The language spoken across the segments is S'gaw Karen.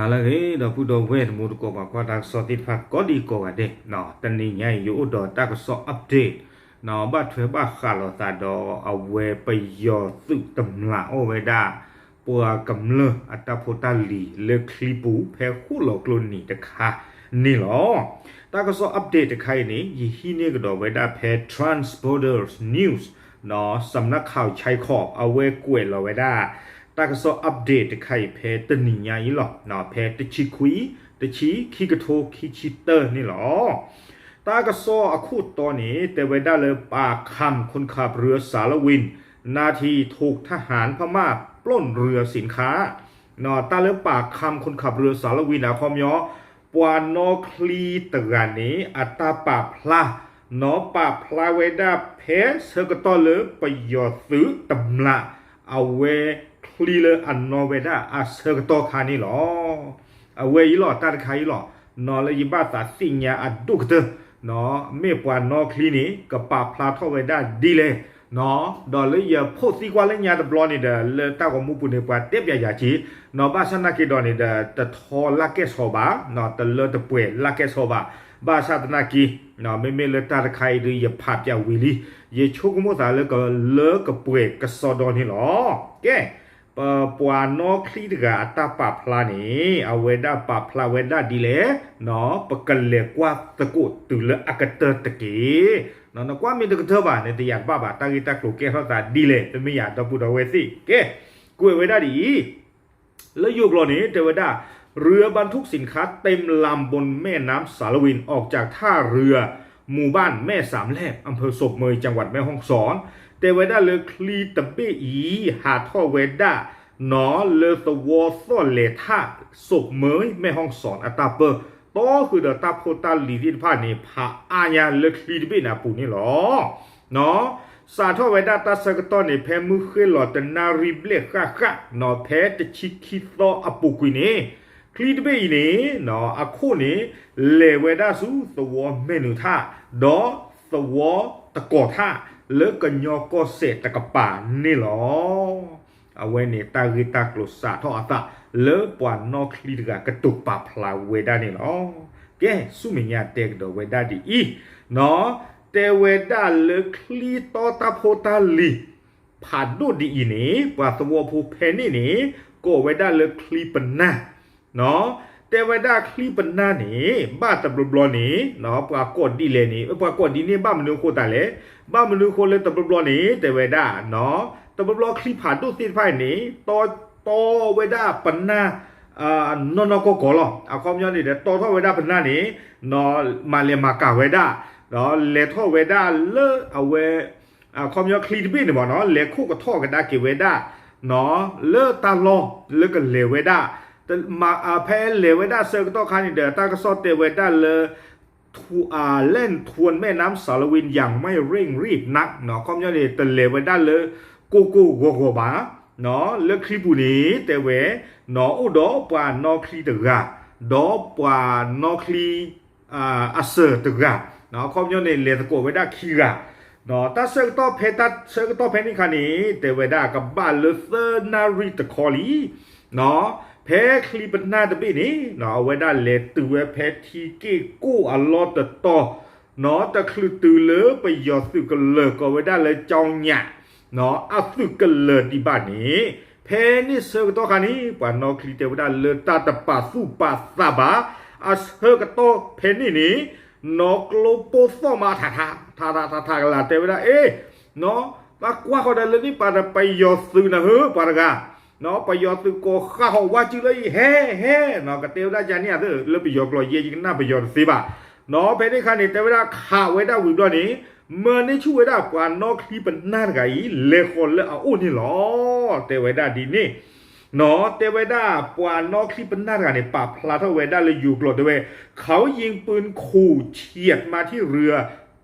ဟါလၢအဂ့ၤ ဒီပုၢ်ဒီဝဲၢ်တံၤသကိး ပှၤကွၢ်တၢ်ကစီၣ်သ့ၣ်တဖၣ် ကိးဒံကိးဂၤဒဲး, တနံၤညါအံၤ ယအိၣ်ဒီးတၢ်ကစီၣ် update ဘၣ်ထွဲဘၣ်ဃးလိာ်သးဒီးအဝဲပယီၤသုးတမျးအီၣ်ဝဲဒၣ် ပှၤကမျၢၢ်အတၢ်ဖိတၢ်လံၤလၢချံပူၤ ဖဲဃိၣ်လီၤကျိနံၤတခါန့ၣ်လီၤ. တၢ်ကစီၣ် update တခါအံၤန့ၣ် ယဟံးန့ၢ်ကဒီးဝဲဒၣ်ဖဲ Transborders News စံးနၢ်ခီၣ်ဆဲးခီး အဝဲကွဲးလီၤဝဲဒၣ် တၢ်ကစီၣ် update တခါအံၤ ဖဲတနံၤညါအံၤလီၤ. ဖဲတဆံခွံ, တဆံ, ခံကထိခံဆံတၢန့ၣ်လီၤ. တၢ်ကစီၣ်အခိၣ်တီန့ၣ် တဲဝဲဒၣ်လၢ ปากคำ คนขับเรือสารวิน นาทีถูกทหารพม่าปล้นเรือสินค้า တၢ်လၢ ปากคำ คนขับเรือสารวิน အခီပညီ ပှၤနီၣ်ချံတဂၤန့ၣ် အတၢ်ပာ်ဖျါ နီၢ်ပာ်ဖျါဝဲဒၣ်ဖဲဆၢကတီၢ်လၢပယီၤသုးတမျး အဝဲချံလၢအနီၣ်ဝဲဒၣ်အဆၢကတီၢ်ခါန့ၣ်လီၤ. အဝဲအံၤလီၤ တၢ်တခါအံၤလီၤ. နီၢ်လၢယဘၣ်သးသ့ၣ်ညါအဒိၣ်ကတၢၢ် မ့ၢ်ပှၤနီၣ်ချံန့ၣ် ကပာ်ဖျါထီၣ်ဝဲဒၣ်ဒ်လဲၣ် ဒီးလၢယဖိးသံကွၢ်လၢညါတဘျီန့ၣ်ဒီး လၢတၢ်ဂီၤမူပူၤန့ၣ် ပှၤတဲပၠးယၤက့ၤ နီၢ်ဘၣ်ဆၣ်သနာ်က့ဒီးန့ၣ်ဒီး တထီလၢကဲၣ်ဆိးဘၣ် တလၢတပှဲၤလၢကဲၣ်ဆိးဘၣ်. ဘၣ်ဆၣ်သနာ်က့ မ့မ့ၢ်လၢတၢ်တခါအံၤဒုး ယဖးပၠးဝံၤလံ ယဆိကမိၣ်သးလၢကလၢကပှဲၤကစီဒီန့ၣ်လီၤ. ကဲ ပပှၤနီၣ်ချံတဂၤအတၢ်ပာ်ဖျါန့ၣ် အဝဲဒၣ်ပာ်ဖျါဝဲဒၣ်ဒ်လဲၣ် ပကလဲၤကွၢ်သကိးတုၤလၢအကတၢၢ်တက့ၢ်. နကွၢ်မ့ၢ်တကတၢၢ်ဘၣ်န့ၣ် တယာ်တဘၣ်ဘၣ် တၢ်ဂ့ၢ်တၢ်ကျိၤကဲထီၣ်သးဒ်လဲၣ် တမ့ၢ်ယၤဒီပုၢ်ဒီဝဲၢ်သ့ၣ် ကဲ ကွဲးဝဲဒၣ်ဒ်အံၤ လၢယိၤကျိာ်န့ၣ် တဲဝဲဒၣ် เรือบรรทุกสินค้าเต็มลำบนแม่น้ำสารวิน ออกจากท่าเรือหมู่บ้านแม่สามแลบ อำเภอศพเมย จังหวัดแม่ฮ่องสอน တဲဝဲဒၣ်လၢချံတဘ့ၣ်အံၤ ဟးထီၣ်ဝဲဒၣ် နီၢ်လၢသဝီသီၣ်လဲၤထၣ် ศพเมย แม่ฮ่องสอน အတၢ်ပၢ တီဃုာ်ဒီးတၢ်ဖိတၢ်လံၤသ့ၣ်တဖၣ်န့ၣ် ဖးအါညါလၢချံတဘ့ၣ်န့ၣ်အပူၤန့ၣ်လီၤ. စးထီၣ်ဝဲဒၣ်တၢ်ဆၢကတီၢ်န့ၣ် ဖဲမုၢ်ဃ့ၢ်လီၤတနၣ်ရံၣ်ဘျဲၣ်ဃၣ်ဃၣ် ဖဲတဆံခံသီအပူၤကွံာ်န့ၣ် ချံတဘ့ၣ်အံၤန့ၣ် အခိၣ်န့ၣ် လဲၤဝဲဒၣ်ဆူသဝီမဲာ်နုာ်ထၣ် ဒီးသဝီတကီၢ်ထၣ် လၢကညီကီၢ်စဲၣ်တကပၤန့ၣ်လီၤ. အဝဲန့ၣ်တၢ်ဂ့ၢ်တၢ်ကျိၤစးထီၣ်အသး လၢပှၤနီၣ်ချံတဂၤကတိၤပာ်ဖျါဝဲဒၣ်န့ၣ်လီၤ. ကဲ ဆူမဲာ်ညါတဲကဒီးဝဲဒၣ်ဒ်အံၤ, တဲဝဲဒၣ်လၢချံတီတၢ်ဖိတၢ်လံၤ ဖးဒိၣ်ဒ်အံၤန့ၣ် ပှၤသဝီဖိဖဲန့ၣ်န့ၣ် ကိးဝဲဒၣ်လၢချံပနၢ် တဲဝဲဒၣ်ချံပနၢ်န့ၣ် ဘၣ်တဘျီဘျီန့ၣ် ပှၤကိးဒ်လဲၣ်န့ၣ် ပှၤကိးဒ်န့ၣ် ဘၣ်မနုၤအဃိသတးလဲၣ်, ဘၣ်မနုၤအဃိလၢတဘျီဘျီန့ၣ် တဲဝဲဒၣ် တဘျီဘျီချံဖးဒိၣ်သ့ၣ်တဖၣ်အံၤန့ၣ် တီတီဝဲဒၣ်ပနၢ် နီၢ်နီၢ်ကီၢ်ကီၢ်လီၤ. အခီပညီန့ၣ်ဒီး တီထီၣ်ဝဲဒၣ်ပနၢ်န့ၣ် မၤလဲၤမၤကၤဝဲဒၣ် ဒီးလဲၤထီၣ်ဝဲဒၣ်လၢအဝဲ အခီပညီချံတဘ့ၣ်န့ၣ်မ့ၢ်နီၤ လဲၤခိၣ်ကထီၣ်ကဒါက့ၤဝဲဒၣ် လၢတၢ်လီၢ်လၢကလဲၤဝဲဒၣ် ဖဲလဲၤဝဲဒၣ်ဆၢကတီၢ်ခါန့ၣ်ဒီး တၢ်ကစီၣ်တဲဝဲဒၣ်လၢ แล่นทวนแม่น้ำสารวินอย่างไม่เร่งรีบนัก အခီပညီန့ၣ် တလဲၤဝဲဒၣ်လၢကိၢ်ကိၢ်ဂီၤဂီၤဘၣ် လၢချံပူၤန့ၣ် တဲဝဲ အိၣ်ဒီးပှၤနီၣ်ချံတဂၤ ဒီးပှၤနီၣ်ချံ အစၢၤတဂၤ အခီပညီန့ၣ် လဲၤသကိးဝဲဒၣ်ခံဂၤ တၢ်ဆၢကတီၢ်ဖဲ တၢ်ဆၢကတီၢ်ဖဲန့ၣ်ခါန့ၣ် တဲဝဲဒၣ်ကဘၣ်လၢသၢနၣ်ရံၣ်တခီလံ ဖဲချံပနၢ်တဘ့ၣ်န့ၣ် အဝဲဒၣ်လဲၤတုၤဝဲဖဲထံက့ၢ်ကိၢ်အလီၢ်တတီၤ တချုးတုၤလၢပယီၤသုးကလၢၤကိးဝဲဒၣ်လၢကၠီညၣ် အသုးကလၢၤဒံးဘၣ်န့ၣ် ဖဲန့ၣ်ဆၢကတီၢ်ခါန့ၣ် ပှၤနီၣ်ချံတဲဝဲဒၣ်လၢတၢ်တပာ်သူၣ်ပာ်သးဘၣ် အဆၢကတီၢ်ဖဲန့ၣ်န့ၣ် နီၢ်ကျိပိၢ်သီၣ်မးထးထး ထးထးထးထးကလာ်တဲဝဲဒၣ် အ့ ပှၤကွၢ်ဃီၤဒီးလၢန့ၣ်ပှၤဒီးပယီၤသုးနၤဧၢ ပှၤတဂၤ ပယီၤသုးကိးဃၣ်ဃီၤဝါစုလၢအံၤ ဟဲဟဲ ကတဲဝဲဒၣ်ကန့ၣ်အသး လၢပယီၤကျိာ်ယဲ ယကနၣ်ပယီၤတသ့ဘၣ် ဖဲန့ၣ်ခါန့ၣ် တဲဝဲဒၣ်ခးဝဲဒၣ်ဝံၤဘျီန့ၣ် မၢန့ၢ်ဆူၣ်ဝဲဒၣ်ပှၤနီၣ်ချံပနၢ်တဂၤအံၤ လဲၤဃီၤလၢအအိၣ်န့ၣ်လီၤ. တဲဝဲဒၣ်ဒ်န့ၣ် တဲဝဲဒၣ်ပှၤနီၣ်ချံပနၢ်တဂၤန့ၣ် ပာ်ဖျါထီၣ်ဝဲဒၣ်လၢယိၤကျိာ်တဲဝဲ เขายิงปืนขู่เฉียดมาที่เรือ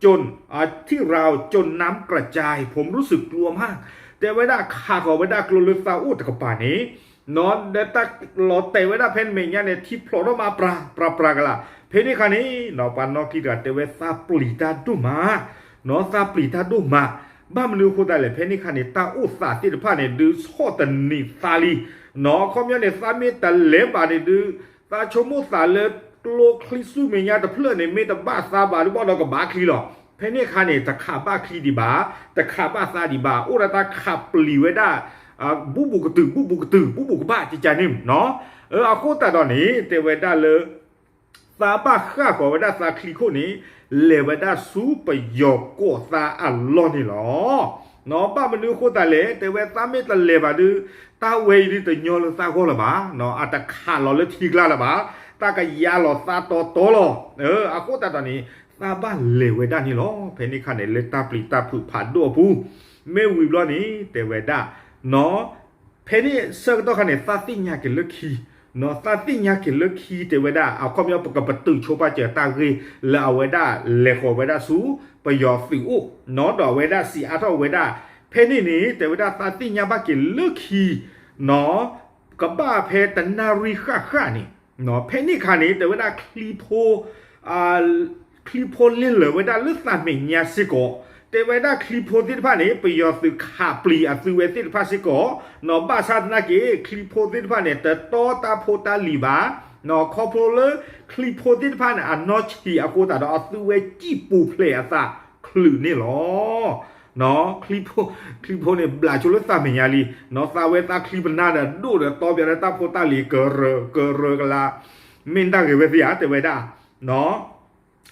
จน อ่า ที่ราวจนน้ำกระจาย ผมรู้สึกกลัวมาก တဲဝဲဒၣ်ခးဃီၤဝဲဒၣ်ကျိလၢသးအိၣ်တကပၤန့ၣ် ဒီးတၢ်လီၤတဲာ်ဝဲဒၣ်ဖဲမဲာ်ညါန့ၣ် ထံဖျိးထီၣ်မးပြၤပြၤပြၤကလာ် ဖဲန့ၣ်ခါန့ၣ် ပှၤနီၣ်ချံတဂၤတဲဝဲသးပျံၤတၢ်ဒိၣ်မး သးပျံၤတၢ်ဒိၣ်မး ဘၣ်မနုၤအဃိသတးလဲၣ် ဖဲန့ၣ်ခါန့ၣ် တၢ်အိၣ်သးသ့ၣ်တဖၣ်န့ၣ် ဒုးဆီၣ်သနံးသးလံ နီၢ် အခီပညီန့ၣ် သးမ့ၢ်တလဲၤဘၣ်န့ၣ်ဒုး သးဆိကမိၣ်သးလၢကျိချံစုမဲာ်ညါတဖျၢၣ်န့ၣ် မ့ၢ်တဘၣ်သးဘၣ်ဒုး ဘၣ်ဒီးကဘၣ်ချံလီၤ. ဖဲန့ၣ်အခါန့ၣ် တခးဘၣ်ချံဒံးဘၣ်, တခးဘၣ်သးဒံးဘၣ်, အိၣ်ဒီးတၢ်ခးပျံၤဝဲဒၣ် ဘူးဘူးကတုာ် ဘူးဘူးကတုာ် ဘူးဘူးကဘၣ် ကကန့ၣ်နီၢ်. အဃိသတးဒီးန့ၣ် တဲဝဲဒၣ်လၢ သးဘၣ်ဃၣ်ဃီၤဝဲဒၣ်သးချံခိၣ်န့ၣ် လဲၤဝဲဒၣ်ဆူပယီၤကီၢ်သးအလီၢ်န့ၣ်လီၤ. နီၢ် ဘၣ်မနုၤအဃိသတးလဲၣ် တဲဝဲသးမ့ၢ်တလဲၤဘၣ်ဒုး တၢ်ဝဲအံၤဒုးတညီလၢသးဂီၢ်လၢၤဘၣ်, နီၢ် အတခးလီၤလၢထံကျါလၢၤဘၣ်, တၢ်ကယါလီၤသးတီတီလီၤ. အဃိသတးဒီးန့ၣ် သးဘၣ်လဲၤဝဲဒၣ်န့ၣ်လီၤ. ဖဲန့ၣ်အခါန့ၣ် လၢတၢ်ပျံၤတၢ်ဖုးဖးဒိၣ်အပူၤ မ့ၢ်ဝံၤဘျီန့ၣ် တဲဝဲဒၣ် နီၢ် ဖဲန့ၣ်ဆၢကတီၢ်ခါန့ၣ် သးသ့ၣ်ညါက့ၤလၢခံ, နီၢ် သးသ့ၣ်ညါက့ၤလၢခံ တဲဝဲဒၣ် အခီပညီ ပကပတုာ်ဆိပာ်စၢၤတၢ်ဂ့ၢ်လၢအဝဲဒၣ်လဲၤဃီၤဝဲဒၣ်ဆူ ပယီၤသုးအိၣ်, နီၢ် ဒီးအဝဲဒၣ်စံးအါထီၣ်ဝဲဒၣ် ဖဲန့ၣ်န့ၣ် တဲဝဲဒၣ်သးသ့ၣ်ညါဘၣ်က့ၤလၢခံ, နီၢ် ကဘၣ်ဖဲတနၣ်ရံၣ်ဃၣ်ဃၣ်န့ၣ်, နီၢ် ဖဲန့ၣ်အခါန့ၣ် တဲဝဲဒၣ်ချံဖိ ချံဖိလဲၤလၢာ်ဝဲဒၣ်လၢသးမဲာ်ညါစ့ၢ်ကီး, တဲဝဲဒၣ်ချံဖိသ့ၣ်တဖၣ်န့ၣ် ပယီၤသုးခးပျံၤအသုဝဲသ့ၣ်တဖၣ်စ့ၢ်ကီး, နီၢ် ဘၣ်ဆၣ်သနာ်က့ ချံဖိသ့ၣ်တဖၣ်န့ၣ် တတီတၢ်ဖိတၢ်လံၤဘၣ်, နီၢ် ခီဖျိလၢချံဖိသ့ၣ်တဖၣ်န့ၣ် အနီၢ်ဆံးအဃိသတးဒီး အသုဝဲစံၣ်ပူၤဖျဲးအသးချုးန့ၣ်လီၤ. နီၢ် ချံဖိ ချံဖိန့ၣ် ဘျးဆိလၢသးမဲာ်ညါလံ, နီၢ် သးဝဲသးချံပနါဒီးဒိၣ်ဒီးတီပၠးလၢတၢ်ဖိတၢ်လံၤ ကရၢ ကရၢကလါ, မ့ၢ်တၢ်ဂ့ၤဝဲသ့ဧါ တဲဝဲဒၣ်, နီၢ်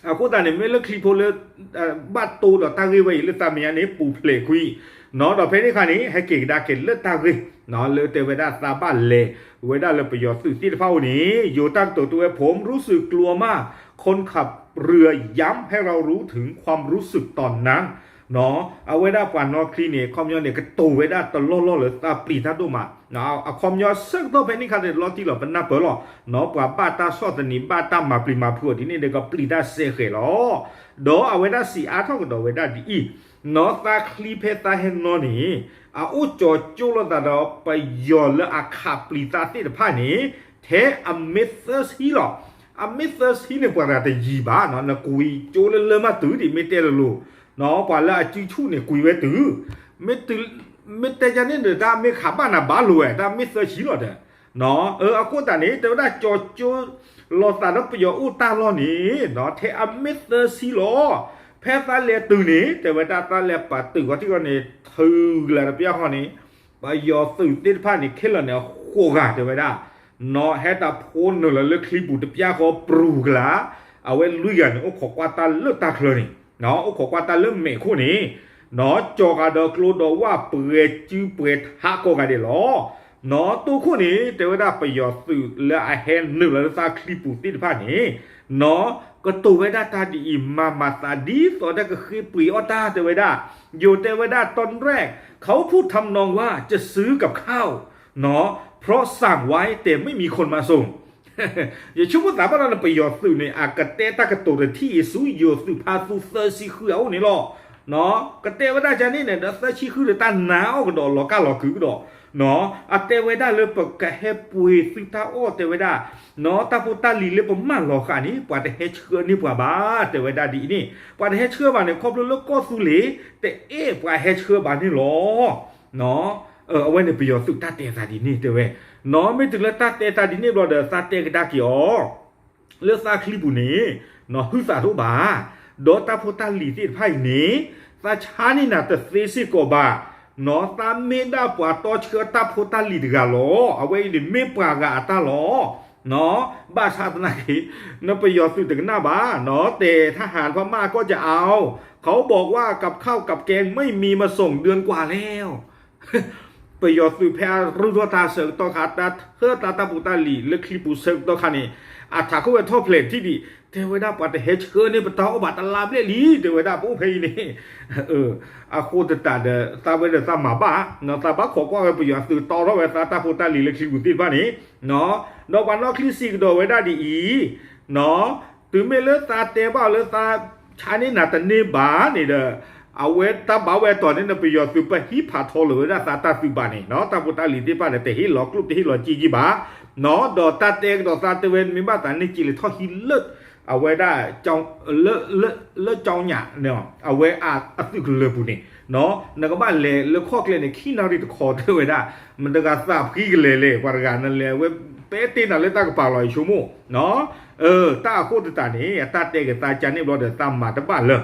အဃိသတးန့ၣ် မ့ၢ်လၢချံဖိလၢ ဘၣ်တိဒီးတၢ်ဂ့ၢ်ဝဲအံၤလၢသးမဲာ်ညါန့ၣ် ပူၤဖျဲးကွံာ်, နီၢ် ဒီးဖဲန့ၣ်အခါန့ၣ် ဟဲက့ၤကဒါက့ၤလၢတၢ်ဂ့ၢ်, နီၢ် လၢတဲဝဲဒၣ်သးဘၣ်လဲၤဝဲဒၣ်လၢပယီၤသုးသ့ၣ်တဖၣ်အအိၣ်န့ၣ် ယိၤတၢ်ကတိၤတဲဝဲ ผมรู้สึกกลัวมาก คนขับเรือย้ำให้เรารู้ถึงความรู้สึกตอนนั้น နီၢ် အဝဲဒၣ်ပှၤနီၢ်ချံန့ၣ် အခီပညီန့ၣ် ကတိၤဝဲဒၣ်တလီၢ်လီၢ်လၢသးပျံၤတၢ်ဒိၣ်မး, နီၢ် အခီပညီဆၢကတီၢ်ဖဲန့ၣ်အခါန့ၣ် လီၤတံၢ်လီၤပနၢ်ပၢၢ်လီၤ, နီၢ် ပှၤဘၣ်တၢ်ဆီၣ်သနံး ဘၣ်တၢ်မၤပျံၤမၤဖုးအီၤဒ်န့ၣ်ဒီး ကပျံၤတၢ်စဲဃဲးလီၤ. ဒီးအဝဲဒၣ်စံးအါထီၣ်ကဒီးဝဲဒၣ်ဒ်အံၤ, နီၢ် သးချံဖဲသးဟဲနီၢ်န့ၣ် အအိၣ်ကၠီၤကၠိလိာ်သးဒီးပယီၤလၢအခးပျံၤသးသ့ၣ်တဖၣ်န့ၣ် ထဲအမ့ၢ်သၢဆံလီၤ. အမ့ၢ်သၢဆံန့ၣ် ပှၤတဂၤတယံၤဘၣ်, နီၢ် နကွံာ်ကၠိလၢလၢမးတုၤဒံး မ့ၢ်တဲလိၤလိၤ, နီၢ် ပှၤလၢအစုဆူၣ်န့ၣ် ကွံာ်ဝဲတုၤ, မ့ၢ်တဲဒ်န့ၣ်ဒီး တၢ်မ့ၢ်ခးဘၣ်နၤဘၣ်လိာ်ဝဲ တၢ်မ့ၢ်သၢဆံလီၤဒီး, နီၢ် အဃိသတးန့ၣ် တဲဝဲဒၣ်ကၠီၤကၠိလိာ်သးဒီးပယီၤအိၣ်တၢ်လီၢ်န့ၣ် နီၢ် ထဲအမ့ၢ်သၢဆံလီၤ. ဖဲသးလဲၤတုၤန့ၣ် တဲဝဲဒၣ်သးလဲၤပာ်တုာ်ခီထံၣ်ဃီန့ၣ် ထုးကလၤတပျၢ်ဃီန့ၣ် ပယီၤသုးသ့ၣ်တဖၣ်န့ၣ် ခဲလၢာ်န့ၣ် ဃိးဂၤတဲဝဲဒၣ်, နီၢ် ဟဲတၢ်ဖိနုာ်လီၤလၢချံပူၤတပျၢ်ဃီ ပရူၤကလၤ, အဝဲလွံၢ်ဂၤန့ၣ် အိၣ်ခိးကွၢ်တၢ်လၢတၢ်ချၢန့ၣ်, နီၢ် အိၣ်ခိးကွၢ်တၢ်လၢမဲးခိၣ်န့ၣ်, နီၢ် ကၠီၤဃာ်ဒီးကျိဒီးဝၣ်ပှဲၤစုပှဲၤထးကိးဂၤဒဲးလီၤ. နီၢ် တိခိၣ်န့ၣ် တဲဝဲဒၣ်ပယီၤသုးလၢအဟဲနုာ်လီၤလၢသးချံပူၤသ့ၣ်တဖၣ်န့ၣ်, နီၢ် ကတိၤဝဲဒၣ်တၢ်ဒ်အံၤ မၤမၤသးဒ်သိးဒီးကဃ့ပှ့ၤအီၣ်တၢ် တဲဝဲဒၣ်, ယိၤတဲဝဲဒၣ် ตอนแรกเขาพูดทำนองว่าจะซื้อกับข้าว နီၢ် เพราะสั่งไว้แต่ไม่มีคนมาส่ง ယဆိကမိၣ်သးဘၣ်ဒီး ပယီၤသုးန့ၣ် အကတဲတၢ်ကတိၤတထံၣ်အံၤဆူယိၤသုးဖါသူသၢဆံဃုအအိၣ်န့ၣ်လီၤ. နီၢ် ကတဲဝဲဒၣ်ဒ်န့ၣ်န့ၣ်ဒီး သၢဆံဃုဒီးတၢ်နာ်အီၤကဒီး လီၤကၢ်လီၤကုာ်ကဒီး, နီၢ် အတဲဝဲဒၣ်လၢပကဟဲပှ့ၤသုတၢ်အီၣ် တဲဝဲဒၣ်, နီၢ် တၢ်ဖိတၢ်လံၤလၢပမၢလီၤဃာ်န့ၣ် ပှၤတဟဲဆှၢန့ၢ်ပှၤဘၣ် တဲဝဲဒၣ်ဒ်အံၤန့ၣ်, ပှၤတဟဲဆှၢဘၣ်န့ၣ် ခီဖျိလၢကီၢ်သူလ့ၤ တအဲၣ်ပှၤဟဲဆှၢဘၣ်န့ၣ်လီၤ. နီၢ် အဝဲန့ၣ်ပယီၤသုးတၢ်တဲသးဒ်န့ၣ် တဲဝဲ, နီၢ် မ့ၢ်တုၤလၢတၢ်တဲသးဒ်န့ၣ်ဘျီဒီး သးတဲကဒါက့ၤအီၤ လၢသးချံပူၤန့ၣ် နီၢ် ဟုသးတအိၣ်ဘၣ်, ဒီးတၢ်ဖိတၢ်လံၤသ့ၣ်တဖၣ်အံၤန့ၣ် သးဆါန့ၢ်နၤတသ့စ့ၢ်ကီးဘၣ်, နီၢ် သးမ့ၢ်ဒၣ်ပှၤတီဆှၢတၢ်ဖိတၢ်လံၤတဂၤလီၤ. အဝဲအံၤန့ၣ်မ့ၢ်ပှၤဂၤအတၢ်လီၤ. နီၢ် ဘၣ်ဆၣ်သနာ်က့ နပယီၤသုးတကနၣ်ဘၣ်, နီၢ် แต่ทหารพม่าก็จะเอา เขาบอกว่ากับข้าวกับแกงไม่มีมาส่ง เดือนกว่าแล้ว ပယီၤသုးဖဲအရူၢ်ထီၣ်တၢ်ဆၢကတီၢ်ခါ တၢ်ထၢတၢ်တၢ်ဖိတၢ်လံၤလၢချံပူၤဆၢကတီၢ်ခါန့ၣ် အထးခိၣ်ဝဲထီၣ်ဖျဲးထံၣ်ဒံး တဲဝဲဒၣ်ပှၤတဟဲဆှၢန့ၢ်ပတၢ်အီၣ်ဘၣ်တလါဘျဲၣ်လံ တဲဝဲဒၣ်ပအိၣ်ဖဲအံၤန့ၣ်, အဃိသတးဒီး သးဝဲဒီးသးမၤဘၣ်, နီၢ် သးဘၣ်ခိးကွၢ်ဝဲပယီၤသုးတီထီၣ်ဝဲသးတၢ်ဖိတၢ်လံၤလၢချံပူၤသ့ၣ်တဖၣ်န့ၣ်, နီၢ် ဒီးပှၤနီၢ်ချံစံးကဒီးဝဲဒၣ်ဒ်အံၤ, နီၢ် တုၤမ့ၢ်လၢသးတဲဘၣ်လၢသးဆါန့ၢ်နၤတန့ၢ်ဘၣ်န့ၣ်ဒီး အဝဲတၢ်ဘၣ်ဝဲတီၤန့ၣ် နပယီၤသုးပဟံးဖးထီလိာ်ဝဲဒၣ်သးတၢ်သုးဘၣ်န့ၣ်, နီၢ် တၢ်ဖိတၢ်လံၤသ့ၣ်တဖၣ်န့ၣ် တဟ့ၣ်လီၤကျိၣ်တဟ့ၣ်လီၤစ့က့ဘၣ်, နီၢ် ဒီးတၢ်တဲကဒီးသးတဲဝဲ မ့ၢ်ဘၣ်သးန့ၢ်စ့လဲၤထီၣ်ဟံးလၢ အဝဲဒၣ် လၢကၠီညၣ်န့ၣ် အဝဲအသုးကလၢၤပူၤန့ၣ် နကဘၣ်လဲၤလၢခီၣ်ကျဲန့ၣ် ခံနၣ်ရံၣ်တခီတဲဝဲဒၣ် မတၤဂၤသးဖှံကလဲၤလဲၣ် ပှၤတဂၤနလဲၤဝဲ ပဲတ့ၢ်နၤလၢတၢ်ကပၤလီၤ ယဆိကမိၣ် တၢ်အဃိသတးန့ၣ် အတၢ်တဲက့ၤသးကန့ၣ်ဘျီဒီးသးမၤတဘၣ်လၢ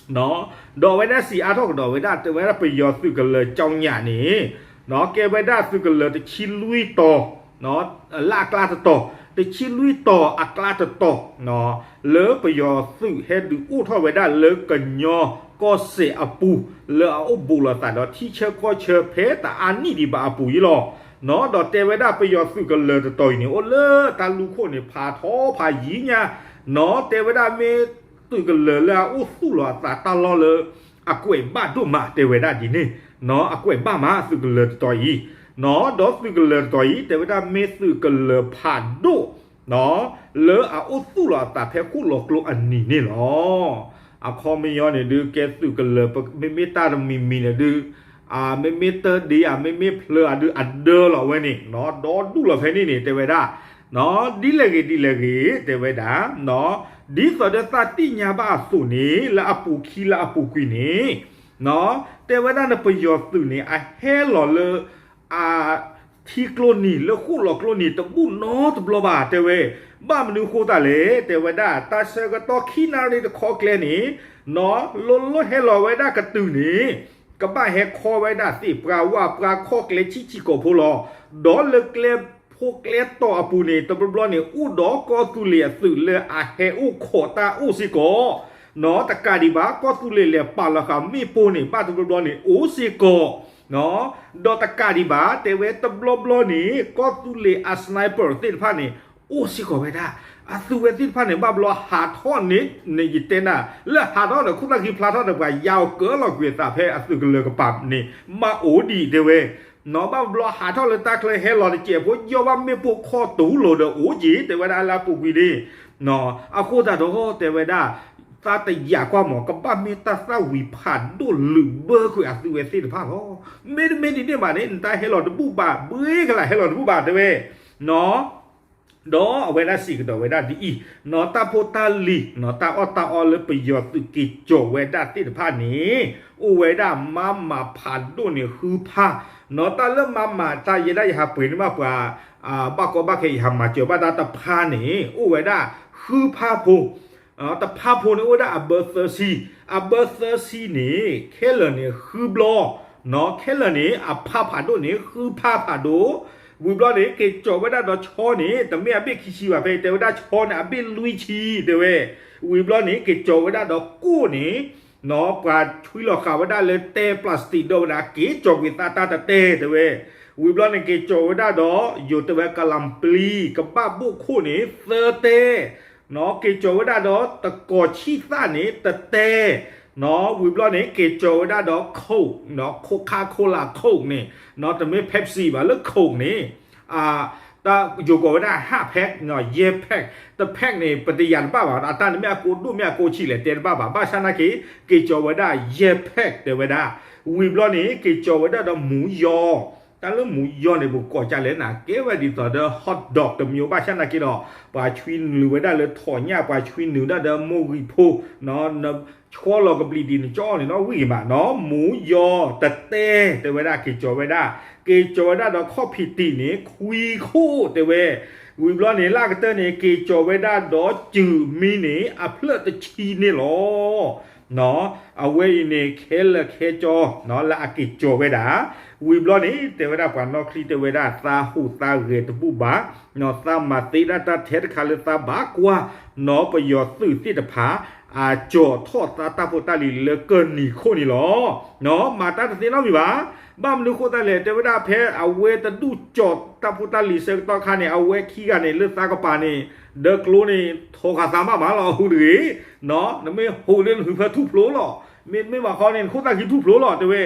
ဒီးအဝဲဒၣ်စံးအါထီၣ်ကဒီးဝဲဒၣ် တဲဝဲဒၣ်ပယီၤသုးကလၢၤကၠီညၣ်န့ၣ် ကဲဝဲဒၣ်သုးကလၢၤတဆံလွံၢ်တီၤ လၢအကျါတတီၤ တဆံလွံၢ်တီၤအကျါတတီၤ လၢပယီၤသုးဟဲဒုးအိၣ်ထီၣ်ဝဲဒၣ်လၢကညီကီၢ်စဲၣ်အပူၤ လၢအအိၣ်ဘူးလိာ်သးဒီးထံဆၢကီၢ်ဆၢဖဲတအါနံၣ်ဒံးဘၣ်အပူၤအံၤလီၤ. ဒီးတဲဝဲဒၣ်ပယီၤသုးကလၢၤတတီၤအံၤန့ၣ် အိၣ်လၢတၢ်လူၢ်ခိၣ်န့ၣ် ဖးထီဖးယံၤညါ တဲဝဲဒၣ်မ့ၢ်သုးကလၢၤလၢအအိၣ်သူၣ်လီၤအသးတၢ်လီၢ်လၢ အကွဲးဘၣ်ဒိၣ်မးတဲဝဲဒၣ်ဒ်န့ၣ် အကွဲးဘၣ်မးသုးကလၢၤတတီၤအံၤ ဒီးသုးကလၢၤတတီၤအံၤ တဲဝဲဒၣ်မ့ၢ်သုးကလၢၤဖးဒိၣ် လၢအအိၣ်သူၣ်လီၤအသးဖဲဃိၣ်လီၤကျိအနံၤန့ၣ်လီၤ. အခီပညီန့ၣ်ဒုး ကဲသုးကလၢၤ မ့မ့ၢ်တၢ်တမံၤမံၤန့ၣ်ဒုး မ့မ့ၢ်တၢ်ဒ့ဧါ မ့မ့ၢ်ဖျၢၣ်ဧါဒုး အဒၢလီၤဝဲန့ၣ် ဒီဒူၣ်လီၤဖဲန့ၣ်န့ၣ် တဲဝဲဒၣ် ဒ်လဲၣ်ဂ့ၤဒ်လဲၣ်ဂ့ၤ တဲဝဲဒၣ် ဒ်သိးဒီးသးသ့ၣ်ညါဘၣ်အသိးန့ၣ် လၢအပူၤခံလၢအပူၤကွံာ်န့ၣ် တဲဝဲဒၣ်န့ၣ် ပယီၤသုးန့ၣ် အဟဲလီၤလၢ အထံကျိနံၤ လၢဃိၣ်လီၤကျိနံၤ တဘူၣ်နီတဘျီဘၣ် တဲဝဲ. ဘၣ်မနုၤဃိသတးလဲၣ် တဲဝဲဒၣ် တၢ်ဆၢကတီၢ်ခံနၣ်ရံၣ်တခီကျဲန့ၣ် နီၢ် လိၣ်လိၣ်ဟဲလီၤဝဲဒၣ်ကတုၤန့ၣ် ကဘၣ်ဟဲခီဝဲဒၣ်သ့ၣ်ပှၤဝၣ်ပှၤခီၣ်ကျဲဆံးဆံးကိာ်ဖိလီၤ. ဒီးလၢကျဲဖိကျဲတီၤအပူၤန့ၣ် တဘျီဘျီန့ၣ် အိၣ်ဒီးကီၢ်သူလ့ၤအသုးလၢအဟဲအိၣ်ခိးတၢ်အိၣ်စ့ၢ်ကီး နီၢ် တကးဒံးဘၣ် ကီၢ်သူလ့ၤလဲၤပာ်လီၤဃာ်မ့ၣ်ပိၢ်န့ၣ် ဘၣ်တဘျီဘျီန့ၣ် အိၣ်စ့ၢ်ကီး ဒီးတကးဒံးဘၣ် တဲဝဲတဘျီဘျီန့ၣ် ကီၢ်သူလ့ၤအ sniper သ့ၣ်တဖၣ်န့ၣ် အိၣ်စ့ၢ်ကီးဝဲဒၣ် အသုးဝဲသ့ၣ်တဖၣ်န့ၣ် ဘၣ်ဘျီဟးထီၣ်န့ၣ် န့ၣ်ယတဲနၤ လၢဟးထီၣ်ဒီးခိၣ်သၣ်ခံဖျါထီၣ်ဒီးပှၤယါအီၤကၢလီၤကွံာ်အသးဖဲအသုးကလၢၤကပၤန့ၣ် ဘၣ်အိၣ်ဒံးတဲဝဲ နီၢ် ဘၣ်ဘျီဟးထီၣ်လၢတၢ်ချၢဟဲလီၤတစဲးဖိ ယီၢ်ဘၣ်မ့ၣ်ပိၢ်ခီၣ်တူၤလိာ်ဒီးအိၣ်က့ၤ တဲဝဲဒၣ်လၢအပူၤကွံာ်န့ၣ် အဃိသတးဒီးတဲဝဲဒၣ် သးတယာ်ကွၢ်မး ကဘၣ်မ့ၢ်တၢ်သၣ်ဝံၤဖးဒိၣ်လုာ်ဘၢကွံာ်အသုးဝဲသ့ၣ်တဖၣ်လီၤ. မ့တမ့ၢ်ဒ်န့ၣ်ဘၣ်န့ၣ် နတၢ်ဟဲလီၤတဘူၣ်ဘၣ် ဘှ့ကလးဟဲလီၤတဘူၣ်ဘၣ် တဲဝဲ နီၢ် ဒီးအဝဲဒၣ်စံးကဒီးဝဲဒၣ်ဒ်အံၤ နီၢ် တၢ်ဖိတၢ်လံၤ နီၢ် တၢ်အီၣ်တၢ်အီလၢပယီၤသုးက့ၤကၠီၤဝဲဒၣ်သ့ၣ်တဖၣ်န့ၣ် အိၣ်ဝဲဒၣ်မၤမၤဖးဒိၣ်န့ၣ်ဃုဖး နီၢ် တၢ်လၢမၤမၤတၢ်ယဲဒၣ်ယဟးပှ့ၤန့ၢ်ဘၣ်ပှၤ ဘၣ်ကီဘၣ်ခဲယဟးမၤစၢၤဘၣ်တၢ်တဖၣ်န့ၣ် အိၣ်ဝဲဒၣ်ဃုဖးဖိ တဖးဖိန့ၣ်အိၣ်ဝဲဒၣ်အဘၢသၢဆံ အဘၢသၢဆံန့ၣ် ခဲလၢာ်န့ၣ်ဃုဘျီ နီၢ် ခဲလၢာ်န့ၣ် အဖးဖးဒိၣ်န့ၣ် ဃုဖးဖးဒိၣ် ဝံၤဘျီန့ၣ် က့ၤကၠီၤဝဲဒၣ်ဒီးဆီန့ၣ် တမ့ၢ်အဘ့ၣ်ခံဆံဘၣ် ဖဲတဲဝဲဒၣ်ဆီန့ၣ် အဘ့ၣ်လွံၢ်ဆံ တဲဝဲ ဝံၤဘျီန့ၣ် က့ၤကၠီၤဝဲဒၣ်ဒီးကိၣ်န့ၣ် နီၢ် ပှၤဆွံလီၤဃာ်ဝဲဒၣ်လၢတဲ plastic ဒီးဝဲဒၣ် က့ၤကၠီၤကွံာ်သးတၢ်တတဲ တဲဝဲ ဝံၤဘျီန့ၣ် က့ၤကၠီၤဝဲဒၣ်ဒီး ယိၤတဲဝဲကလမ်ပျံၤ ကဘၣ်ဘိၣ်ခိၣ်န့ၣ် သၢတဲ နီၢ် က့ၤကၠီၤဝဲဒၣ်ဒီးတကီၤဆံၣ်သၣ်န့ၣ် တတဲ နီၢ် ဝံၤဘျီန့ၣ် က့ၤကၠီၤဝဲဒၣ်ဒီး Coke နီၢ် Coca-Cola Coke န့ၣ် နီၢ် တမ့ၢ် Pepsi ဘၣ် လၢ Coke န့ၣ် တၢ်ယိၤကိးဝဲဒၣ် ห้า pack နီၢ် ယဲၢ် pack တ pack န့ၣ် ပတယာ်တဘၣ်ဘၣ် အတၢ်န့ၣ်မ့ၢ်အကိဒိၣ်မ့ၢ်အကိဆံးလဲၣ် တဲတဘၣ်ဘၣ် ဘၣ်ဆၣ်နာ်က့ က့ၤကၠီၤဝဲဒၣ် ယဲၢ် pack တဲဝဲဒၣ် ဝံၤဘျီန့ၣ် က့ၤကၠီၤဝဲဒၣ်ဒီးမူယီၤ တၢ်လၢမူယီၤန့ၣ် ပကိးကလဲၣ်နၤ ကဲဝဲဒ်သိးဒီး hot dog တမျိုး ဘၣ်ဆၣ်နာ်က့ဒီး ပှၤဆွံနုာ်ဝဲဒၣ်လၢထိးညၣ် ပှၤဆွံနုာ်ဒၣ်ဒီးမိၢ်ဂံၢ်ဖိ နီၢ် နဆီလီၤကဘျံးဒံးနကၠီန့ၣ်နီၢ်ဝံၣ်ဂ့ၤမး နီၢ် မူယီၤ တတဲ တဲဝဲဒၣ် က့ၤကၠီၤဝဲဒၣ် က့ၤကၠီၤဝဲဒၣ်ဒီးခီၣ်ဖံးတံာ်န့ၣ် ခွံခိၣ် တဲဝဲ ဝံၤဘျီန့ၣ် လၢအကတၢၢ်န့ၣ် က့ၤကၠီၤဝဲဒၣ်ဒီးစုၤမံန့ၣ် အဖျၢၣ်တဆံန့ၣ်လီၤ. နီၢ် အဝဲအံၤန့ၣ် ခဲလၢာ်ခဲကၠီ နီၢ် လၢအက့ၤကၠီၤဝဲဒၣ် ဝံၤဘျီန့ၣ် တဲဝဲဒၣ်ပှၤနီၢ်ချံတဲဝဲဒၣ် သးဟူးသးဂဲၤတဘူၣ်ဘၣ် နီၢ် သးမၤသ့ဒၣ်တၢ်ထဲတခါလၢသးဘၣ်ကွၢ် နီၢ် ပယီၤသုးသ့ၣ်တဖၣ် အကၠီၤထီၣ်သးတၢ်ဖိတၢ်လံၤလၢကၢၢ်နံၤခိၣ်န့ၣ်လီၤ. နီၢ် မၤတၢ်တသ့နီတမံၤဘၣ်. ဘၣ်မနုၤဃိသတးလဲၣ် တဲဝဲဒၣ်ဖဲအဝဲတဒူၣ်ကၠီၤတၢ်ဖိတၢ်လံၤဆၢကတီၢ်ခါန့ၣ် အဝဲခံဂၤန့ၣ် လၢသးကပၤန့ၣ် ဒၢကျိန့ၣ် ထိးဃာ်သးမးမးလီၤ ဟူးတဂ့ၤ နီၢ် နမ့ၢ်ဟူးလၢနဟုးဖၢထူၣ်ဖျိလီၤ မ့တမ့ၢ်ဘၣ်ဃီန့ၣ် နခိၣ်သၣ်ခံထူၣ်ဖျိလီၤ တဲဝဲ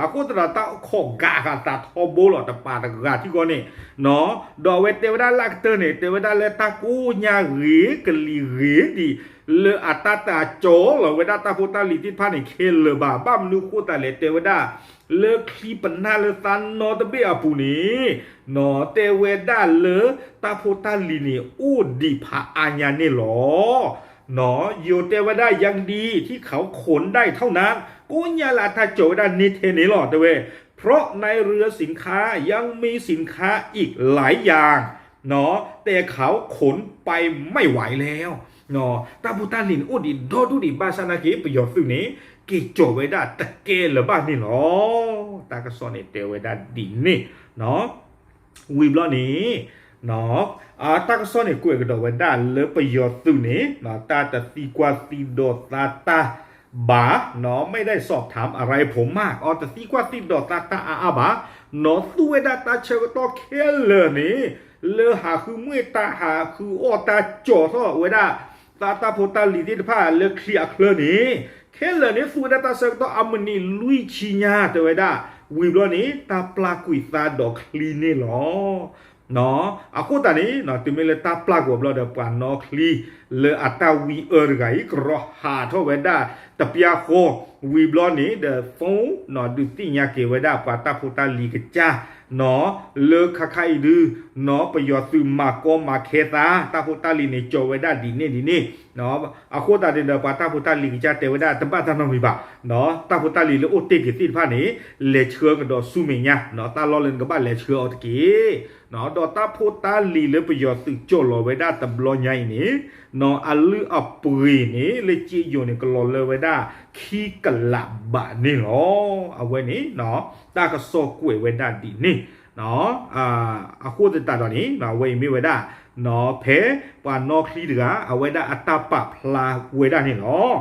အဃိသတးဒီးတၢ်အိၣ်ခိးဂာ်ဃာ်သးထီဘိလီၤ တပၤတဂၤထံကီၢ်န့ၣ်, ဒီးအဝဲတဲဝဲဒၣ်လၢအကတၢၢ်န့ၣ် တဲဝဲဒၣ်လၢတၢ်ကိၢ်ညါဂ့ၤ ကလံၤဂ့ၤဒံး လၢအတၢ်တၢ်ကၠီလီၤဝဲဒၣ်တၢ်ဖိတၢ်လံၤသ့ၣ်တဖၣ်န့ၣ် ခဲလၢာ်ဘၣ်. ဘၣ်မနုၤအဃိသတးလဲၣ် တဲဝဲဒၣ် လၢချံပနၢ်လၢသးနီတဘ့ၣ်အပူၤန့ၣ် တဲဝဲဒၣ်လၢတၢ်ဖိတၢ်လံၤန့ၣ် အိၣ်ဒံးဖးအါညါန့ၣ်လီၤ. ယိၤတဲဝဲဒၣ် ยังดีที่เขาขนได้เท่านั้น ကိၢ်ညါလၢအတၢ်ကၠီဝဲဒၣ်န့ၢ်ထဲန့ၣ်လီၤ တဲဝဲ, เพราะในเรือสินค้ายังมีสินค้าอีกหลายอย่าง แต่เขาขนไปไม่ไหวแล้ว တၢ်ဖိတၢ်လံၤန့ၣ် အိၣ်ဒံးဒီဒူၣ်ဒံး ဘၣ်ဆၣ်သနာ်က့ ပယီၤသုးန့ၣ် က့ၤကၠီဝဲဒၣ်တကဲလၢၤဘၣ်န့ၣ်လီၤ. တၢ်ကစီၣ်န့ၣ် တဲဝဲဒၣ်ဒ်န့ၣ် ဝံၤဘျီန့ၣ် တၢ်ကစီၣ်န့ၣ် ကွဲးကဒီးဝဲဒၣ်လၢပယီၤသုးန့ၣ် တၢ်တသံကွၢ်သံဒိးသးတၢ်ဘၣ်, ไม่ได้สอบถามอะไรผมมาก အီၤတသံကွၢ်သံဒိးသးတၢ်အါအါဘၣ်, နီၢ်သူဝဲဒၣ်တၢ်ဆၢကတီၢ်ခဲလၢာ်န့ၣ် လၢဟးဃုမ့ၢ်တၢ်ဟးဃုအီၣ်တၢ်ကၠီထီၣ်ဝဲဒၣ် သးတၢ်ဖိတၢ်လံၤသ့ၣ်တဖၣ်လၢချံအချၢန့ၣ် ခဲလၢာ်န့ၣ် သူဝဲဒၣ်တၢ်ဆၢကတီၢ်အမုၢ်နံၤလွံၢ်ဆံညါ တဲဝဲဒၣ်, ဝံၤဘျီန့ၣ် တၢ်ပျၢ်ကွံာ်သးဒီးချံန့ၣ်လီၤ. အဃိသတးန့ၣ် တုၤမ့ၢ်လၢတၢ်ပျၢ်ကွံာ်အီၤဘျီဒီး ပှၤနီၢ်ချံလၢအတၢ်ဝံအၢတဂၤအံၤ ကရီဟးထီၣ်ဝဲဒၣ်တပျၢ်ဃီ, ဝံၤဘျီန့ၣ်ဒီး phone နီၢ်ဒုးသ့ၣ်ညါက့ၤဝဲဒၣ်ပှၤတၢ်ဖိတၢ်လံၤကစၢ် နီၢ်လၢခါခါအံၤဒုး နီၢ်ပယီၤသုးမၤကီမၤခဲသး တၢ်ဖိတၢ်လံၤန့ၣ် ကၠီဝဲဒၣ်ဒ်န့ၣ်ဒ်န့ၣ်, အဃိသတးန့ၣ်ဒီး ပှၤတၢ်ဖိတၢ်လံၤကစၢ်တဲဝဲဒၣ်တဘၣ်တၢ်နီတမံၤဘၣ်, တၢ်ဖိတၢ်လံၤလၢအိၣ်တ့ၢ်က့ၤသ့ၣ်တဖၣ်န့ၣ် လဲၤဆှၢကဒီးဆူမဲာ်ညါ, တၢ်လီၢ်လၢနကဘၣ်လဲၤဆှၢအီၤတက့ၢ်. ဒီးတၢ်ဖိတၢ်လံၤလၢပယီၤသုးကၠီလီၤဝဲဒၣ်တဘျီညါအံၤန့ၣ် နီၢ်အလုၢ်အပှ့ၤန့ၣ် လၢကၠ့ယိၤန့ၣ် ကလီၤလၢဝဲဒၣ်ခံကလးဘးန့ၣ်လီၤ. အဝဲန့ၣ် တၢ်ကစီၣ်ကွဲးဝဲဒၣ်ဒ်န့ၣ် အဃိသတးဒီးန့ၣ် အဝဲအံၤမ့ၢ်ဝဲဒၣ် နီၢ်ဖဲပှၤနီၢ်ချံတဂၤ အဝဲဒၣ်အတၢ်ပာ်ဖျါဝဲဒၣ်န့ၣ်လီၤ.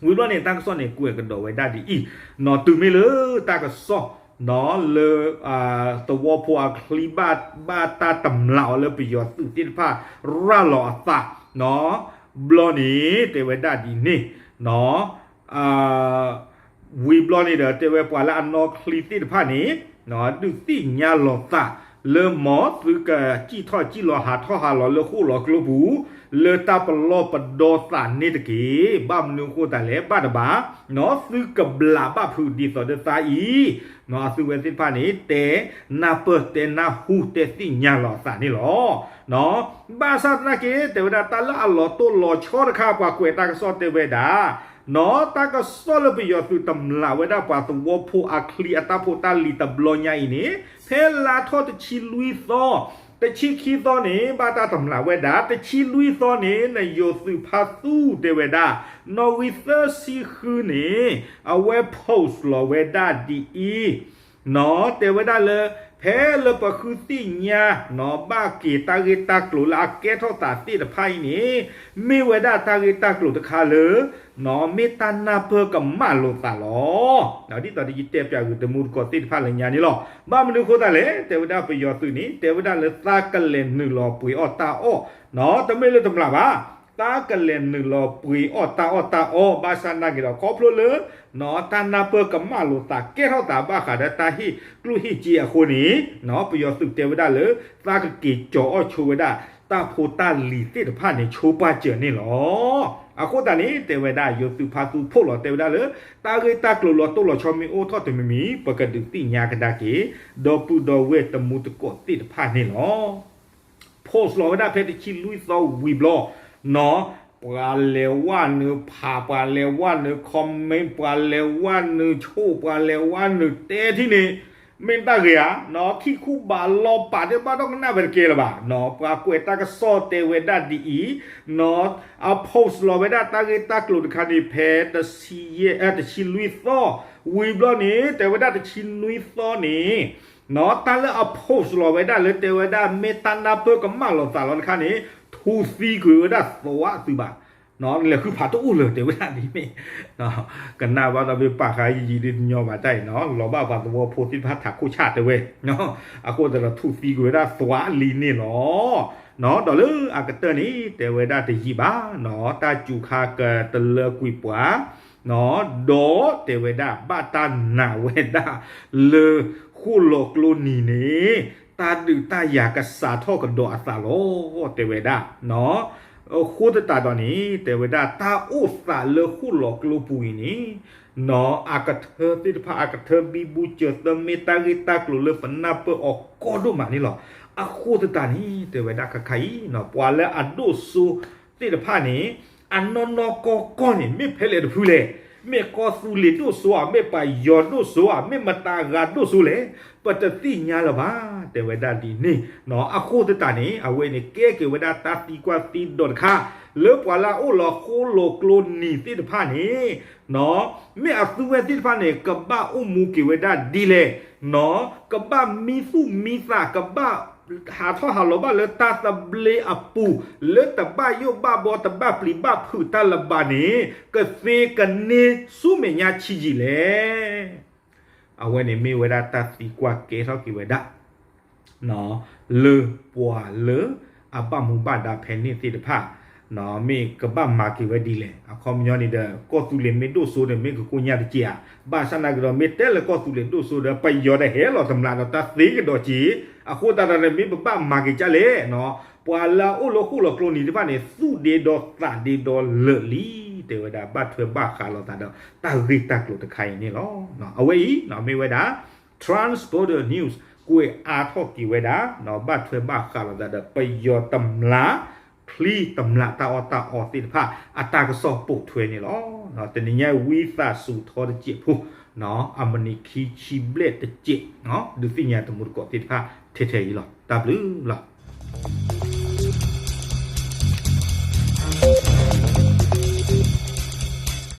ဝံၤဘျီန့ၣ် တၢ်ကစီၣ်န့ၣ် ကွဲးကဒီးဝဲဒၣ်ဒ်အံၤ, နီၢ်တုၤမ့ၢ်လၢတၢ်ကစီၣ် နီၢ်လၢ သဝီဖိအချံဘၣ် ဘၣ်တၢ်တမျးအီၤလၢပယီၤသုးသ့ၣ်တဖၣ် ရၤလီၤအသး နီၢ် ဘျီန့ၣ် တဲဝဲဒၣ်ဒ်န့ၣ် နီၢ် ဝံၤဘျီန့ၣ်ဒီး တဲဝဲပှၤလၢအနီၢ်ချံသ့ၣ်တဖၣ်န့ၣ် ဒုးသ့ၣ်ညါလီၤသး လၢမ်သုကစံၣ်ထီၣ်စံၣ်လီၤဟးထီၣ်ဟးလီၤလၢဃိၣ်လီၤကျိပူၤ လၢတၢ်ပလီၢ်ပဒီသးန့ၣ်တက့ၢ်. ဘၣ်မနုၤအဃိသတးလဲၣ် ဘၣ်တဘၣ် နီၢ်သုကဘျးဘၣ်ဖုးဒ်သိးဒီးသးအံၤ နီၢ်အသုဝဲသ့ၣ်တဖၣ်န့ၣ် တဲနၢ်ပၢၢ်တဲနၢ်ဟူ တဲသ့ၣ်ညါလီၤအသးန့ၣ်လီၤ. ဘၣ်ဆၣ်သနာ်က့ တဲဝဲဒၣ်တၢ်လၢအလီၤတိၢ်လီၤဆီတခါ ပှၤကွဲးတၢ်ကစီၣ်တဲဝဲဒၣ် နီၢ်တၢ်ကစီၣ်လၢပယီၤသုးတမျးဝဲဒၣ် ပှၤသဝီဖိအချံအတၢ်ဖိတၢ်လံၤတဘျီညါအံၤန့ၣ် ဖဲလါထီၣ်တဆံလွံၢ်သီ တဆံခံသီန့ၣ် ဘၣ်တၢ်တမျးဝဲဒၣ် တဆံလွံၢ်သီန့ၣ် နယိၤသုးဖါသူတဲဝဲဒၣ် နီၣ်ဂံၢ်သၢဆံဃုန့ၣ် အဝဲ post လီၤဝဲဒၣ်ဒ်အံၤ နီၢ်တဲဝဲဒၣ်လၢ ဖဲလၢပဃုသ့ၣ်ညါ နီၢ်ဘၣ်က့ၤတၢ်ဂ့ၢ်တၢ်ကျိၤလၢအကဲထီၣ်သးသ့ၣ်တဖၣ်အံၤန့ၣ် မ့ၢ်ဝဲဒၣ်တၢ်ဂ့ၢ်တၢ်ကျိၤတခါလၢ နီၢ်မ့ၢ်တၢ်နၢ်ပၢၢ်ကမၣ်လိာ်သးလီၤ. ဒ်သိးဒီးယတဲပၠးဂ့ၤတမူတကိးသ့ၣ်တဖၣ်လၢညါန့ၣ်လီၤ. ဘၣ်မနုၤအဃိသတးလဲၣ် တဲဝဲဒၣ်ပယီၤသုးန့ၣ် တဲဝဲဒၣ်လၢသးကလဲၤနုာ်လီၤပှ့ၤအီၣ်တၢ်အီၣ် နီၢ်တမ့ၢ်လၢတမျးဘၣ် သးကလဲၤနုာ်လီၤပှ့ၤအီၣ်တၢ်အီၣ်တၢ်အီ ဘၣ်ဆၣ်သနာ်က့ဒီး ခီဖျိလၢ နီၢ်တၢ်နၢ်ပၢၢ်ကမၣ်လိာ်သးကဲထီၣ်သးဘၣ်ဃးဒီးတၢ်ဟ့ၣ်ကျိၣ်ဟ့ၣ်စ့အဃိန့ၣ် နီၢ်ပယီၤသုးတဲဝဲဒၣ်လၢ သးကက့ၤကၠီၤအီၣ်ဆိဝဲဒၣ် တၢ်ဖိတၢ်လံၤသ့ၣ်တဖၣ်န့ၣ် ဆိပာ်စၢၤန့ၣ်လီၤ. အဃိသတးန့ၣ် တဲဝဲဒၣ်ယိၤသုးဖါသူဖီၣ်လီၤ တဲဝဲဒၣ်လၢ တၢ်ဂ့ၢ်တၢ်ကျိၤလီၤတိၢ်လီၤဆီမ့ၢ်အိၣ်ထီၣ်တမံၤမံၤ ပကဒုးသ့ၣ်ညါကဒါက့ၤ ဒီပုၢ်ဒီဝဲၢ်တမူတကိးသ့ၣ်တဖၣ်န့ၣ်လီၤ. post လီၤဝဲဒၣ်ဖဲတဆံလွံၢ်သီဝံၤဘျီ နီၢ် ပှၤလဲၤဝဲနုာ်ဖး ပှၤလဲၤဝဲနုာ် comment ပှၤလဲၤဝဲနုာ်ဆိၣ် ပှၤလဲၤဝဲနုာ်တဲထံၣ်န့ၣ် မ့ၢ်တၢ်ဂ့ၤဧါ နီၢ် ခံခူဘးလီၤပာ်တဘၣ်ဒီးကနၣ်ဝဲတကဲလၢၤဘၣ် နီၢ် ပှၤကွဲးတၢ်ကစီၣ်တဲဝဲဒၣ်ဒ်အံၤ နီၢ် အ post လီၤဝဲဒၣ်တၢ်ဂ့ၢ်တၢ်ကျိၤတခါန့ၣ် ဖဲတဆံယဲၢ် တဆံလွံၢ်သီ ဝံၤဘျီန့ၣ် တဲဝဲဒၣ်တဆံနွံသီန့ၣ် နီၢ် တၢ်လၢအ post လီၤဝဲဒၣ်လၢတဲဝဲဒၣ် မ့ၢ်တၢ်နၢ်ပၢၢ်ကမၣ်လိာ်သးလီၤတခါန့ၣ် ထူသံကွံာ်ဝဲဒၣ်သွးသုးဘၣ် နီၢ် လဲၤဃုဖးတအိၣ်လၢၤ တဲဝဲဒၣ်ဒ်န့ၣ် ကနၣ်ဘၣ်ဒီးမ့ၢ်ပာ်ဃာ်ယံာ်ဒ်တညီဘၣ်တၢ်အံၤနီၢ် လီၤဘၣ်ပှၤသဝီဖိသ့ၣ်တဖၣ်ထးခိၣ်ဆၣ်တဲဝဲ အဃိသတးဒီးထူသံကွံာ်ဝဲဒၣ်သွးလံန့ၣ်လီၤ. နီၢ် ဒီးလၢအကတၢၢ်န့ၣ် တဲဝဲဒၣ်တယံာ်ဘၣ် နီၢ် တၢ်စူၤခါကတလၢကွံာ်ပှၤ ဒီးတဲဝဲဒၣ် ဘၣ်တၢ်နာ်ဝဲဒၣ်လၢဃိၣ်လီၤကျိနံၤန့ၣ် တၢ်ဒုးတၢ်ယၤကစးထီၣ်ကဒီးအသးလီၤ တဲဝဲဒၣ်. အဃိသတးဒီးန့ၣ် တဲဝဲဒၣ် တၢ်အိၣ်သးလၢဃိၣ်လီၤကျိပူၤအံၤန့ၣ် အကထၢသ့ၣ်တဖၣ် အကထၢဘံဘူစၢၤသၢမ့ၢ် တၢ်ဂ့ၢ်တၢ်ကျိၤလၢပနၢ်ပၢၢ်အီၤကီဒိၣ်မးန့ၣ်လီၤ. အဃိသတးန့ၣ် တဲဝဲဒၣ်ခါခါအံၤ ပှၤလၢအဒိၣ်စိသ့ၣ်တဖၣ်န့ၣ် အနီၢ်နီၢ်ကီၢ်ကီၢ်န့ၣ် မ့ၢ်ဖဲလဲၣ်တဖုလဲၣ်, မ့ၢ်ကီၢ်သူလ့ၤဒိၣ်စိဧါ, မ့ၢ်ပယီၤဒိၣ်စိဧါ, မ့ၢ်မတၤအဂၤဒိၣ်စိလဲၣ်, ပတသ့ၣ်ညါလၢၤဘၣ် တဲဝဲဒၣ်ဒ်န့ၣ်. အဃိသတးန့ၣ် အဝဲန့ၣ် ကဲက့ၤဝဲဒၣ်တၢ်သံကွၢ်သံဒိးတခါ လၢပှၤလၢအအိၣ်လီၤဃိၣ်လီၤကျိနံၤသ့ၣ်တဖၣ်န့ၣ် မ့ၢ်အသုဝဲသ့ၣ်တဖၣ်န့ၣ် ကဘၣ်အိၣ်မူက့ၤဝဲဒၣ်ဒ်လဲၣ်, ကဘၣ်မံသူၣ်မံသး ကဘၣ်ဟးထီၣ်ဟးလီၤဘၣ်လၢတၢ်သဘျ့အပူၤ လၢတဘၣ်ယိၣ်ဘၣ်ဘီ တဘၣ်ပျံၤဘၣ်ဖုးတၢ်လၢၤဘၣ်န့ၣ် ကသ့ကန့ၢ်ဆူမဲာ်ညါဆံးယံာ်လဲၣ်. အဝဲန့ၣ်မ့ၢ်ဝဲဒၣ်တၢ်သံကွၢ်ကဲထီၣ်က့ၤဝဲဒၣ် လၢပှၤလၢအဘၣ်မူဘၣ်ဒါဖဲန့ၣ်သ့ၣ်တဖၣ် မ့ၢ်ကဘၣ်မၤက့ၤဝဲဒ်လဲၣ်. အခီပညီန့ၣ်ဒီး ကီၢ်သူလ့ၤမ့ၢ်ဒိၣ်စိဒီး မ့ၢ်ကကိညၢ်တက့ၢ်ဧါ. ဘၣ်ဆၣ်နာ်က့ဒီး မ့ၢ်တဲလၢကီၢ်သူလ့ၤဒိၣ်စိဒီး ပယီၤဒီးဟဲလီၤတမျးဒီးတၢ်သ့ကဒီးက့ၤ. အဃိသတးဒီး မ့ၢ်ပဘၣ်မၤက့ၤကၢ်လဲၣ် ပှၤလၢအအိၣ်လၢဃိၣ်လီၤကျိနံၤတဖၣ်န့ၣ် သူၣ်ဒ့ဒီးသးဒ့ဒီးလၢာ်လံ. တဲဝဲဒၣ် ဘၣ်ထွဲဘၣ်ဃးလိာ်သးဒီး တၢ်ဂ့ၢ်တၢ်ကျိၤတခါအံၤန့ၣ်လီၤ. အဝဲအံၤ မ့ၢ်ဝဲဒၣ် Transborder News ကွဲးအါထီၣ်က့ၤဝဲဒၣ် ဘၣ်ထွဲဘၣ်ဃးလိာ်သးဒီး ပယီၤတမျး ချံတမျးတၢ်အီၣ်တၢ်အီသ့ၣ်တဖၣ် အတၢ်ကစီၣ်ပိာ်ထွဲန့ၣ်လီၤ. တနံၤညါအံၤ ဝံသးစူၤထီတစဲးဖိ အမုၢ်နံၤခံဆံဘျဲၣ်တစဲး ဒုးသ့ၣ်ညါတမူတကိးသ့ၣ်တဖၣ် ထဲထဲအံၤလီၤ. တၢ်ဘျုးလီၤ.